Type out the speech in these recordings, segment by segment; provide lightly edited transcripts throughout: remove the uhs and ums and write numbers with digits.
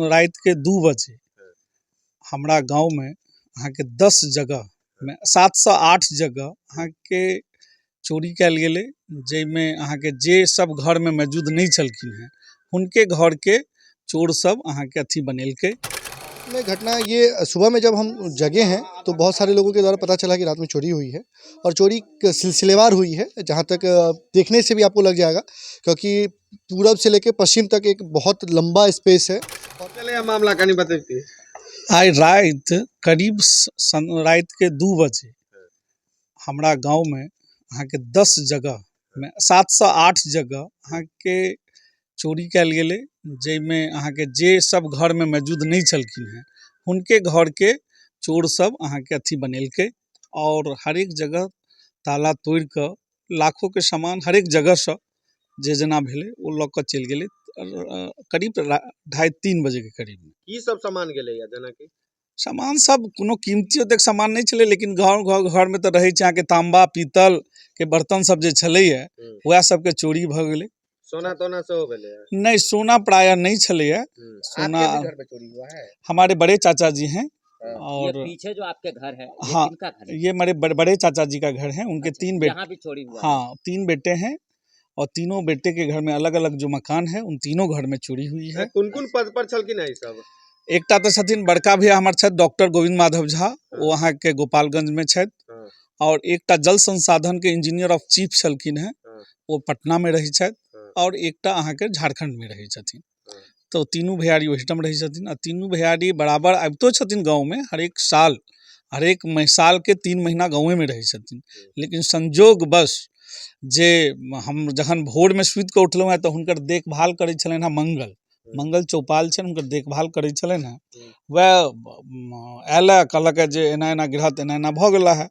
रातिके 2 बजे हमरा गाँवमे अहाँके 10 जगहमे 7 सँ 8 जगह अहाँके चोरी कयल गेलै, जाहिमे अहाँके जे सब घरमे मौजूद नहि छलखिन हेँ, हुनके घरके चोर सब अहाँके अथी बनेलकै। में घटना ये सुबह में जब हम जगे हैं तो बहुत सारे लोगों के द्वारा पता चला कि रात में चोरी हुई है और चोरी सिलसिलेवार हुई है, जहाँ तक देखने से भी आपको लग जाएगा, क्योंकि पूरब से लेकर पश्चिम तक एक बहुत लंबा स्पेस है। चले मामला कनि बतैती। आइ राति करीब रातिके 2 बजे हमरा गाँवमे अहाँके 10 जगहमे 7 सँ 8 जगह अहाँके चोरी कयल गेलै, जाहिमे अहाँके जे सब घरमे मौजूद नहि छलखिन हेँ, हुनके घरके चोर सब अहाँके अथी बनेलकै आओर हरेक जगह ताला तोड़ि कऽ लाखोके सामान हरेक जगहसँ जे जेना भेलै, ओ लऽ कऽ चलि गेलै, करीब 2:30-3 बजेके करीबमे। की सब सामान गेलैया जेनाकि? सामान सब कोनो कीमती ओतेक सामान नहि छलै, लेकिन गाँव घर घरमे तऽ रहै छै अहाँके ताम्बा पीतलके बर्तन सब जे छलैया, वएह सबके चोरी भऽ गेलै। सोना तोना सेहो भेलैया? नहि, सोना प्रायः नहि छलैया। सोना आपके भी घर में चोरी हुआ है? हमारे बड़े चाचा जी हैं। ये और पीछे जो आपके घर है, ये हाँ, किनका घर है? ये मेरे बड़े बड़े चाचा जी का घर है। उनके तीन बेटे यहाँ भी चोरी हुआ है? हाँ, तीन बेटे हैं और तीनों बेटे के घर में अलग अलग जो मकान है, उन तीनों घर में चोरी हुई है। कोन कोन पद पर छलखिन है ई सब? एकटा तऽ छथिन बड़का भैया हमर छथि डॉक्टर गोविंद माधव झा, ओ अहाँके गोपालगंजमे छथि। आओर एकटा जल संसाधनके इंजीनियर ऑफ चीफ छलखिन हेँ, ओ पटनामे रहै छथि। आओर एकटा अहाँके झारखण्डमे रहै छथिन। तऽ तीनू भैयारी ओहिठाम रहै छथिन आ तीनू भैयारी बराबर आबितो छथिन गाँवमे। हरेक साल, हरेक सालके 3 महीना गाँवेमे रहै छथिन, लेकिन संजोगवश जे हम जखन भोरमे सुति कऽ उठलहुँ हेँ तऽ हुनकर देखभाल करै छलनि हेँ मंगल, मंगल चौपाल छनि, हुनकर देखभाल करै छलनि हेँ। वएह आयल हँ, कहलक जे एना एना गृहस्थ एना एना भऽ गेला है।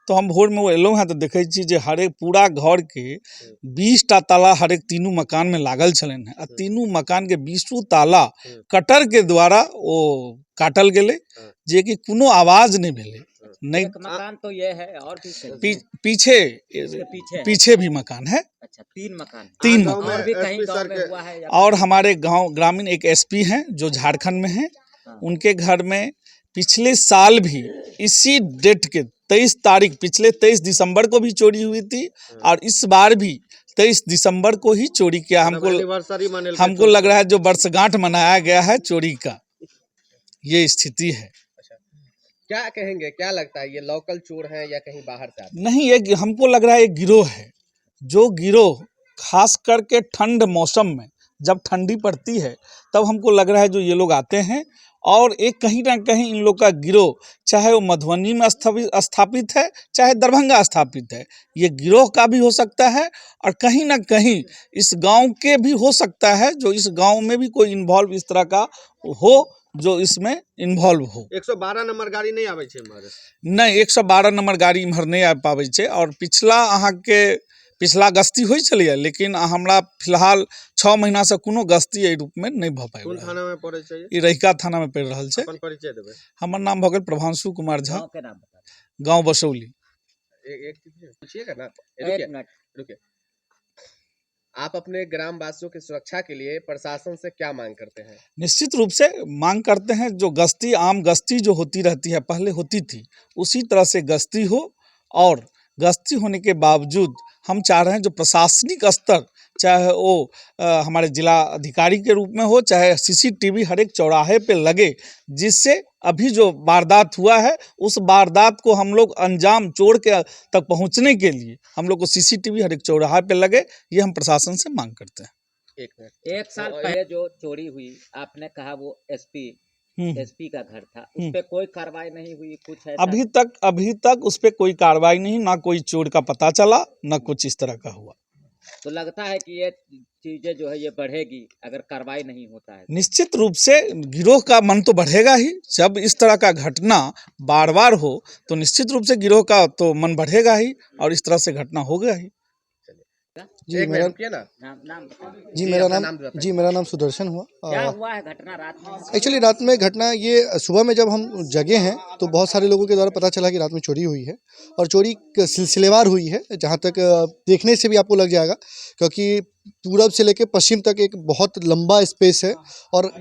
तऽ हम भोरमे ओ एलहुँ हेँ तऽ देखै छी जे हरेक पूरा घरके 20टा ताला हरेक तीनू मकानमे लागल छलनि हेँ आ तीनू मकानके बीसो ताला कटरके द्वारा ओ काटल गेलै, जेकि कोनो आवाज नहि भेलै, नहि। एक मकान तो ये है और भी कहीं है? पीछे। इसके पीछे है? पीछे भी मकान है। अच्छा, तीन मकान है। तीन गाँव मकान। और भी में कहीं एसपी गांव सर में के हुआ है या और हमारे गांव ग्रामीण एक एसपी हैं जो झारखंड में हैं। उनके घर में पिछले साल भी इसी डेट के 23 तारीख, पिछले 23 दिसंबर को भी चोरी हुई थी और इस बार भी 23 दिसंबर को ही चोरी किया हमको। एनिवर्सरी मनेलकै। हमको लग रहा है जो वर्षगांठ मनाया गया है चोरी का, ये स्थिति है। क्या कहेंगे, क्या लगता है, ये लोकल चोर हैं या कहीं बाहर से आते? नहीं, ये हमको लग रहा है एक गिरोह है, जो गिरोह खास करके ठंड मौसम में, जब ठंडी पड़ती है, तब हमको लग रहा है जो ये लोग आते हैं और एक कहीं ना कहीं इन लोग का गिरोह, चाहे वो मधुबनी में स्थापित स्थापित है, चाहे दरभंगा स्थापित है, ये गिरोह का भी हो सकता है और कहीं ना कहीं इस गांव के भी हो सकता है, जो इस गांव में भी कोई इन्वॉल्व इस तरह का हो, जो इसमें इन्वॉल्व हो। 112 नंबर गाड़ी नहि आबै छै एम्हर? नहि, 112 नंबर गाड़ी इम्हर नहि आबि पाबै छै आओर पिछला अहाँके पिछला गश्ती होइ छलैए, लेकिन हमरा फिलहाल 6 महीनासँ कोनो गश्ती एहि रूपमे नहि भऽ पाबि कोन रहल। थाना में पड़ै छै ई? ई रहिका थानामे पड़ि रहल छै। अपन परिचय देबै। हमर नाम भऽ गेल प्रभांशु कुमार झा। गाँव के नाम बता गाँव बसौली। एक एक चीज पूछिएगा ना। दो। रुकिए। एक मिनट। रुकिए। आप अपने ग्राम वासियों की सुरक्षा के लिए प्रशासन से क्या मांग करते हैं? निश्चित रूप से मांग करते हैं, जो गश्ती, आम गश्ती जो होती रहती है, पहले होती थी, उसी तरह से गश्ती हो और गश्ती होने के बावजूद हम चाह रहे हैं जो प्रशासनिक स्तर, चाहे वो हमारे जिला अधिकारी के रूप में हो, चाहे सीसीटीवी हर एक चौराहे पे लगे, जिससे अभी जो वारदात हुआ है, उस वारदात को हम लोग अंजाम चोर के तक पहुंचने के लिए हम लोग को सीसीटीवी हर एक चौराहे पे लगे, ये हम प्रशासन से मांग करते हैं। एक मिनट। एक साल तो पहले जो चोरी हुई, आपने कहा वो एसपी एसपी का घर था, उस पे कोई कार्रवाई नहीं हुई, कुछ ऐसा? अभी तक उस पर कोई कार्रवाई नहीं, ना कोई चोर का पता चला, ना कुछ इस तरह का हुआ। तो लगता है कि ये चीजें जो है, ये बढ़ेगी अगर कार्रवाई नहीं होता है? निश्चित रूप से गिरोह का मन तो बढ़ेगा ही। जब इस तरह का घटना बार बार हो तो निश्चित रूप से गिरोह का तो मन बढ़ेगा ही और इस तरह से घटना होगा ही। जी। एक मिनट। मेरा रुकिए ना। नाम नाम बताइए। जी, मेरा अपना नाम नाम बताइए। जी, मेरा नाम सुदर्शन हुआ। क्या हुआ है घटना रात में? एक्चुअली रात में घटना ये सुबह में जब हम जगे हैं तो बहुत सारे लोगों के द्वारा पता चला कि रात में चोरी हुई है और चोरी सिलसिलेवार हुई है, जहाँ तक देखने से भी आपको लग जाएगा, क्योंकि पूरब से लेकर पश्चिम तक एक बहुत लंबा स्पेस है और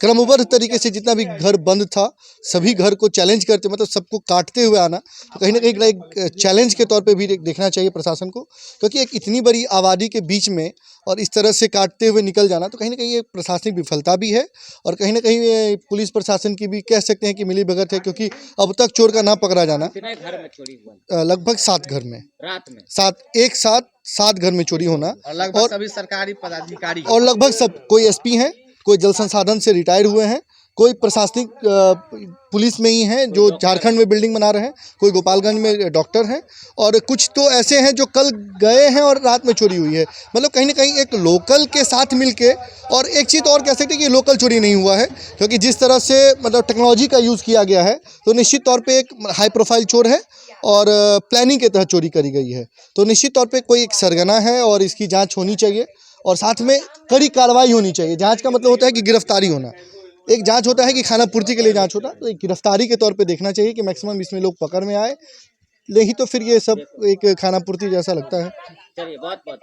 क्रमबद्ध तरीके से जितना भी घर बंद था सभी घर को चैलेंज करते, मतलब सबको काटते हुए आना, तो कहीं ना कहीं एक चैलेंज के तौर पे भी देखना चाहिए प्रशासन को, क्योंकि एक इतनी बड़ी आबादी के बीच में और इस तरह से काटते हुए निकल जाना, तो कहीं ना कहीं ये प्रशासनिक विफलता भी है और कहीं ना कहीं ये पुलिस प्रशासन की भी कह सकते हैं कि मिली भगत है, क्योंकि अब तक चोर का ना पकड़ा जाना। कितने घर में चोरी हुआ? लगभग 7 घर में। रात में? 7, एक साथ 7 घर में चोरी होना। और लगभग सभी सरकारी पदाधिकारी। और लगभग सब, कोई एसपी हैं, कोई जल संसाधन से रिटायर हुए हैं, कोई प्रशासनिक पुलिस में ही हैं जो झारखंड में बिल्डिंग बना रहे हैं, कोई गोपालगंज में डॉक्टर हैं, और कुछ तो ऐसे हैं जो कल गए हैं और रात में चोरी हुई है। मतलब कहीं ना कहीं एक लोकल के साथ मिलके, और एक चीज़ और कह सकते हैं कि लोकल चोरी नहीं हुआ है, क्योंकि जिस तरह से मतलब टेक्नोलॉजी का यूज़ किया गया है, तो निश्चित तौर पर एक हाई प्रोफाइल चोर है और प्लानिंग के तहत चोरी करी गई है। तो निश्चित तौर पे कोई एक सरगना है और इसकी जांच होनी चाहिए और साथ में कड़ी कार्रवाई होनी चाहिए। जांच का मतलब होता है कि गिरफ्तारी होना, एक जांच होता है कि खाना पूर्ति के लिए जांच होता है, तो एक गिरफ्तारी के तौर पे देखना चाहिए कि मैक्सिमम इसमें लोग पकड़ में आए, नहीं तो फिर ये सब एक खाना पूर्ति जैसा लगता है। चलिए, बहुत बहुत।